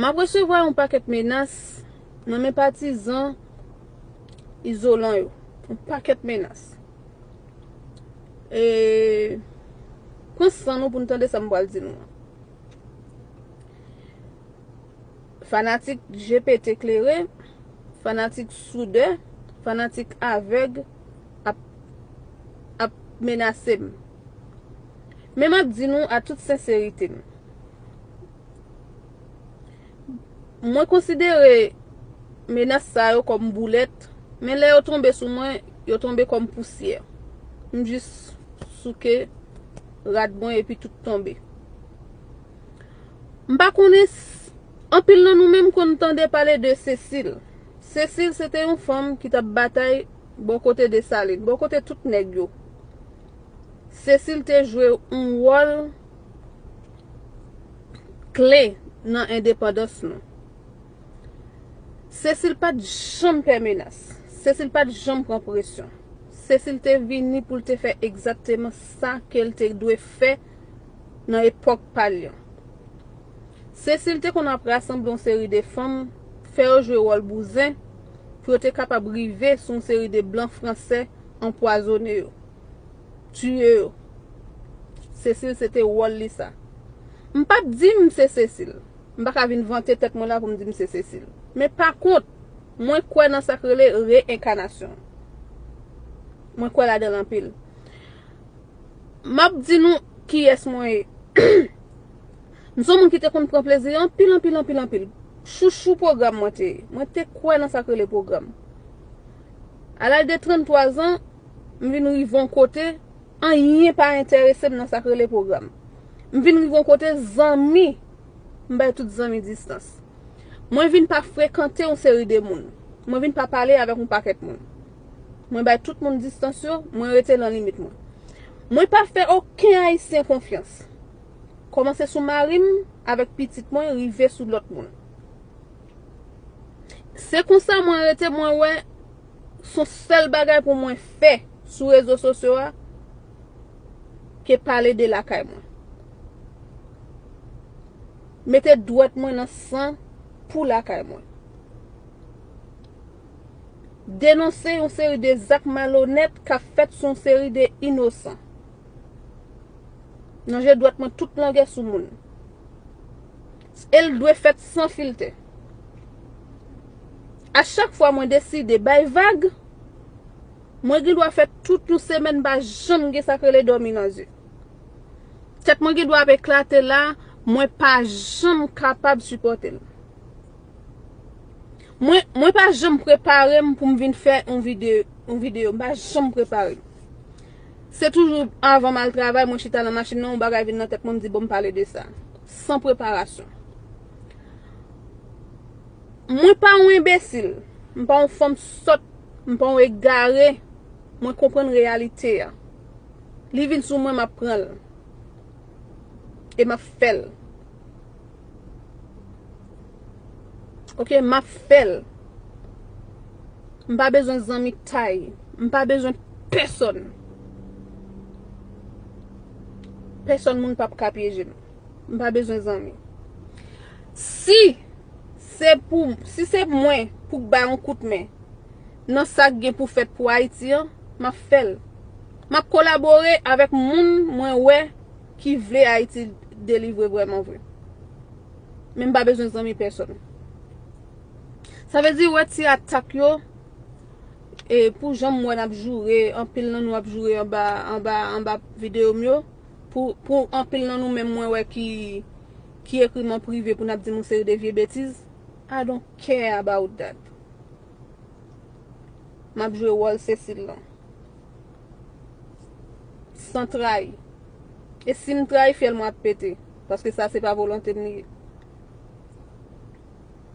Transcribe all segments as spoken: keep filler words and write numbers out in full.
M ap resevwa yon pakèt menas nan men patizan Izolan yo. Yon pakèt menas. E, pran san nou pou n tande sa m pral di nou an. Fanatik je pete klere, fanatik soudè, fanatik avèg ap, ap menase m. Men m ap di nou a tout senserite m. Mwen konsidere menas sa yo kòm boulèt, men lè yo tonbe sou mwen, yo tonbe kòm pousyè. M jis souke rad mwen epi tout tonbe. M pa konnen s-, anpil nan nou menm konn tande pale de Cécile. Cécile se te yon fanm ki t ap batay bò kote Desalin, bò kote tout nèg yo. Cécile te jwe yon wòl kle nan endepandans nou. Cécile pa t janm pè menas. Cécile pa t janm pran presyon. Cécile te vini pou l te fè egzakteman sa ke l te dwe fè nan epòk pa l yo. Cécile te konn ap rasanble yon seri de fanm, fè yo jwe wòl bouzen, pou yo te kapab rive sou yon seri de blan fransè anpwazonnen yo, tiye yo. Cécile se te wòl li sa. M p ap di m se Cécile. M pa ka vin vante tèt mwen la pou m di m se Cécile. Men pa kont, mwen kwè nan sa k rele reenkanasyon. Mwen kwè ladan l anpil. M ap di nou kiyès mwen ye. M se yon moun ki te konn pran plezi anpil, anpil, anpil, anpil. Chouchou pwogram mwen te ye. Mwen te kwè nan sa k rele pwogram. A laj de tranntwa zan, m vin rive yon kote, anyen pa enterese m nan sa k rele pwogram. M vin rive yon kote, zanmi, m bay tout zanmi distans. Mwen vin pa frekante yon seri de moun. Mwen vin pa pale avèk yon pakèt moun. Mwen bay tout moun distans yo, mwen rete nan limit mwen. Mwen pa fè okenn Ayisyen konfyans. Kòmanse sou mari m, avèk pitit mwen, rive sou lòt moun. Se konsa mwen rete, mwen wè se yon sèl bagay pou mwen fè sou rezo sosyo a ke pale de lakay mwen. Mete dwèt mwen nan san pou lakay mwen. Denonse yon seri de zak malonèt k ap fèt sou yon seri de inosan. Lonje dwèt mwen tout longè sou moun. E l dwe fèt san filtè. A chak fwa mwen deside bay vag, mwen gen dwa fè tout yon semèn pa janm gen sa k rele dòmi nan zye. Tèt mwen gen dwa ap eklate la, mwen pa janm kapab sipòte l. Mwen, mwen pa janm prepare m pou m vin fè yon vide-, yon videyo. M pa janm prepare m. Se toujou anvan m al travay, mwen chita nan machin nan, yon bagay vin nan tèt mwen, m di, "Bon, m pale de sa." San preparasyon. Mwen pa yon enbesil. M pa yon fanm sòt. M pa yon egare. Mwen konprann reyalite a. Li vin sou mwen, m ap pran l. E m ap fè l. Oke, m ap fè l. M pa bezwen zanmitay. M pa bezwen pèsonn. Pèsonn moun p ap ka pyeje m. M pa bezwen zanmi. Si se pou, si se mwen pou k bay yon kout men nan sa k gen pou fèt pou Ayiti an, m ap fè l. M ap kolabore avèk moun mwen wè ki vle Ayiti delivre vrèman vre. Men m pa bezwen zanmi pèsonn. Sa vle di, wè ti atak yo, e pou jan m wè n ap joure, anpil nan nou ap joure anba, anba, anba videyo m yo, pou, pou anpil nan nou menm mwen wè ki, ki ekri m an prive pou n ap di m yon seri de vye betiz, I don't care about that. M ap jwe wòl Cécile lan. San trayi. E si m trayi, fyèl mwen ap pete. Paske sa se pa volonte m li ye.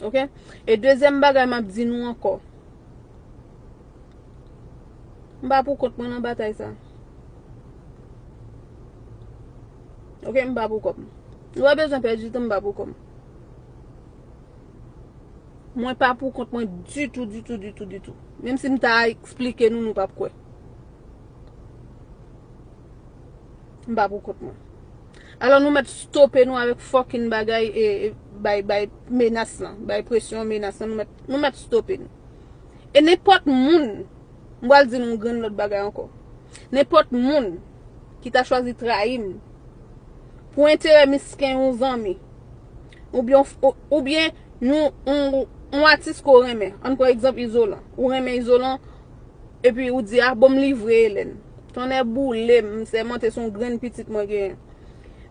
Oke? E dezyèm bagay m ap di nou ankò. M pa pou kont mwen nan batay sa. Oke, m pa pou kont mwen. Nou pa bezwen pèdi tan, m pa pou kont mwen. Mwen pa pou kont mwen ditou, ditou, ditou, ditou. Menm si m ta eksplike nou, nou p ap kwè. M pa pou kont mwen. Alò nou mèt stope nou avèk fucking bagay e, e bay, bay menas lan, bay presyon menas lan, nou mèt, nou mèt stope nou. E nenpòt moun, m pral di nou yon grenn lòt bagay ankò. Nenpòt moun ki ta chwazi trayi m pou enterè misken yon zanmi, oubyen, oubyen yon, yon, yon atis ke w renmen, ann pran egzanp Izolan, ou renmen Izolan, epi ou di, ah, bon, m livre Hélène. Tonnè boule m, m sèmante se yon grenn pitit mwen genyen.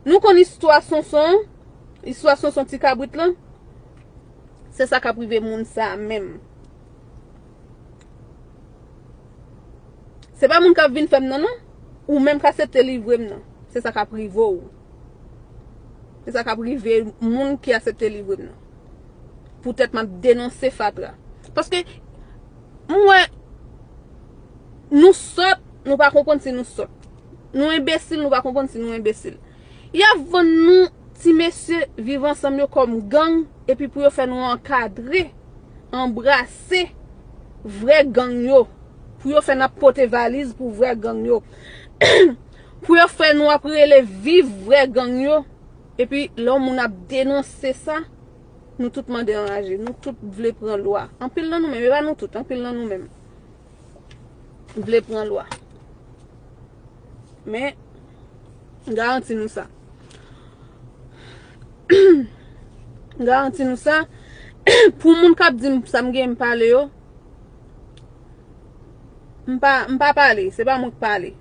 Nou konn istwa Sonson, istwa Sonson ti kabrit lan? Se sa k ap rive moun sa a menm. Se pa moun k ap vin fè m nan, non. Ou menm k aksepte livre m nan. Se sa k ap rive w. Se sa k ap rive moun ki aksepte livre m nan. Poutèt m ap denonse fatra. Paske m wè nou sòt, nou pa konprann si nou sòt. Nou enbesil, nou pa konprann si nou enbesil. Y ap vann nou ti mesye Viv Ansanm yo kòm gang, epi pou yo fè nou ankadre, anbrase vrè gang yo, pou yo fè n ap pote valiz pou vrè gang yo, pou yo fè nou ap rele viv vrè gang yo, epi lè yon moun ap denonse sa, nou tout mande anraje, nou tout vle pran lwa. Anpil nan nou menm, e pa nou tout, anpil nan nou menm vle pran lwa. Men, m garanti nou sa. M garanti nou sa. Pou moun k ap di m sa m gen m pale yo, m pa, m pa pale. Se pa mwen k pale.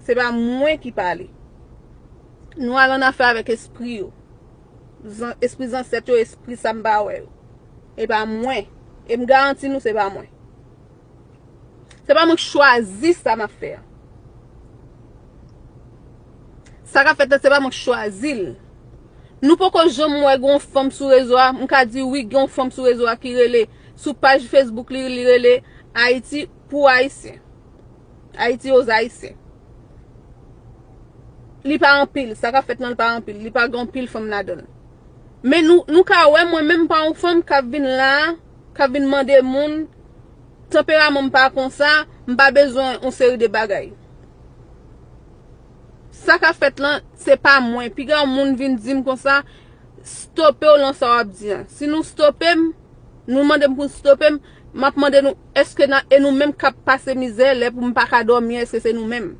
Se pa mwen ki pale. Nou al annafè avèk espri yo. Zan-, espri zansèt yo, espri sa m pa wè yo. E pa mwen. E m garanti nou se pa mwen. Se pa mwen k chwazi sa m ap fè a. Sa k ap fèt la, se pa mwen k chwazi l. Nou poko janm wè gen yon fanm sou rezo a, m ka di wi, gen yon fanm sou rezo a ki rele, sou paj Facebook li, li rele Ayiti pou Ayisyen. Ayiti oz Ayisyen. Li pa anpil, sa k ap fèt lan li pa anpil, li pa gen anpil fanm ladan l. Men nou, nou ka wè mwen menm pa yon fanm k ap vin la, k ap vin mande moun, tanperaman m pa konsa, m pa bezwen yon seri de bagay. Sa k ap fèt lan, se pa mwen. Piga yon moun vin di m konsa, stope w lan sa w ap di an. Si nou stope m, nou mande m pou n stope m, m ap mande nou, èske nan, e nou menm k ap pase mizè, lè pou m pa ka dòmi, èske se nou menm?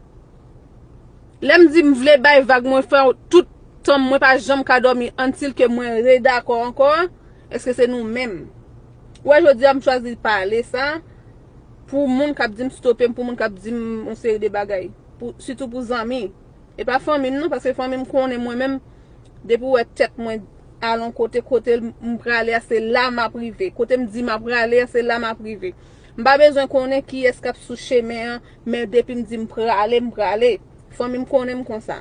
Lè m di m vle bay vag, mwen fè tout tan m, mwen pa janm ka dòmi, antil ke mwen redakò ankò, èske se nou menm? Ou wè, jodi a m chwazi pale sa, pou moun k ap di m stope m, pou moun k ap di m yon seri de bagay, pou, sitou pou zanmi. E pa fanmi m non, paske fanmi m konnen mwen menm, depi w wè tèt mwen al yon kote, kote m prale a, se la m ap rive. Kote m di m ap prale a, se la m ap rive. M pa bezwen konnen kiyès k ap sou chemen an, men depi m di m prale, m prale. Fanmi m konnen m konsa.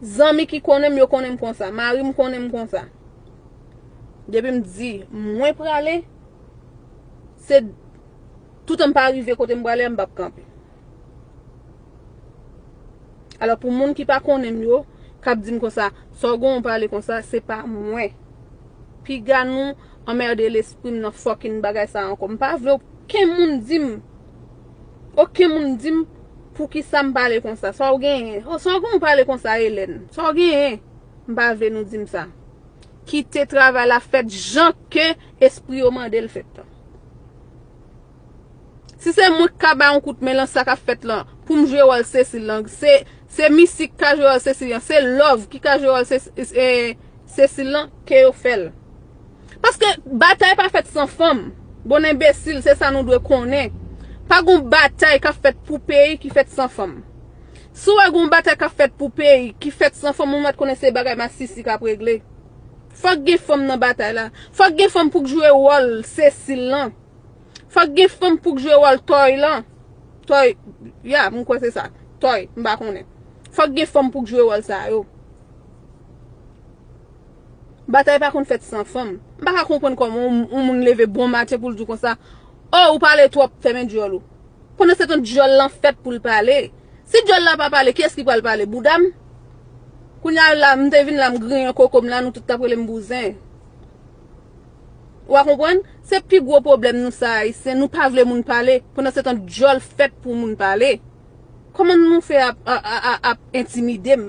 Zanmi ki konnen m, yo konnen m konsa. Mari m konnen m konsa. Depi m di mwen prale, se toutan m pa rive kote m prale a, m p ap kanpe. Alò, pou moun ki pa konnen m yo, k ap di m konsa, sa w gen w pale konsa, se pa mwen. Piga nou anmède lespri m nan fucking bagay sa ankò. M pa vle okenn moun di m, okenn moun di m poukisa m pale konsa. Sa w genyen? Oh, sa w gen w pale konsa, Hélène? Sa w genyen? M pa vle nou di m sa. Kite travay la fèt jan ke espri yo mande l fèt lan. Si se mwen k ka bay yon kout men lan sa k ap fèt lan, pou m jwe wòl Cécile lan, se, se Missy k ka jwe wòl Cécile lan, se Love ki ka jwe wòl Cé-, e, Cécile lan, ke yo fè l. Paske batay pa fèt san fanm. Bon enbesil, se sa nou dwe konnen. Pa gon batay k ap fèt pou peyi ki fèt san fanm. Si w wè gon batay k ap fèt pou peyi ki fèt san fanm, ou mèt konnen se bagay masisi k ap regle. Fòk gen fanm nan batay la. Fòk gen fanm pou k jwe wòl Cécile lan. Fòk gen fanm pou k jwe wòl Toy lan. Toy, ya, m kwè se sa. Toy, m pa konnen. Fòk gen fanm pou k jwe wòl sa yo. Batay pa konn fèt san fanm. M pa ka konprann kòman yon, yon moun leve bon maten pou l di w konsa, oh, ou pale twòp, fèmen dyòl ou. Pandan se tan dyòl lan fèt pou l pale. Si dyòl la pa pale, kiyès ki pral pale? Bouda m? Kounye a la, m te vin la, m griyen koko m la, nou tout t ap rele m bouzen. Ou a konprann? Se pi gwo pwoblèm nou sa, Ayisyen. Nou pa vle moun pale. Pandan se tan dyòl fèt pou moun pale. Kòman nou fè ap, a, a, a, ap entimide m?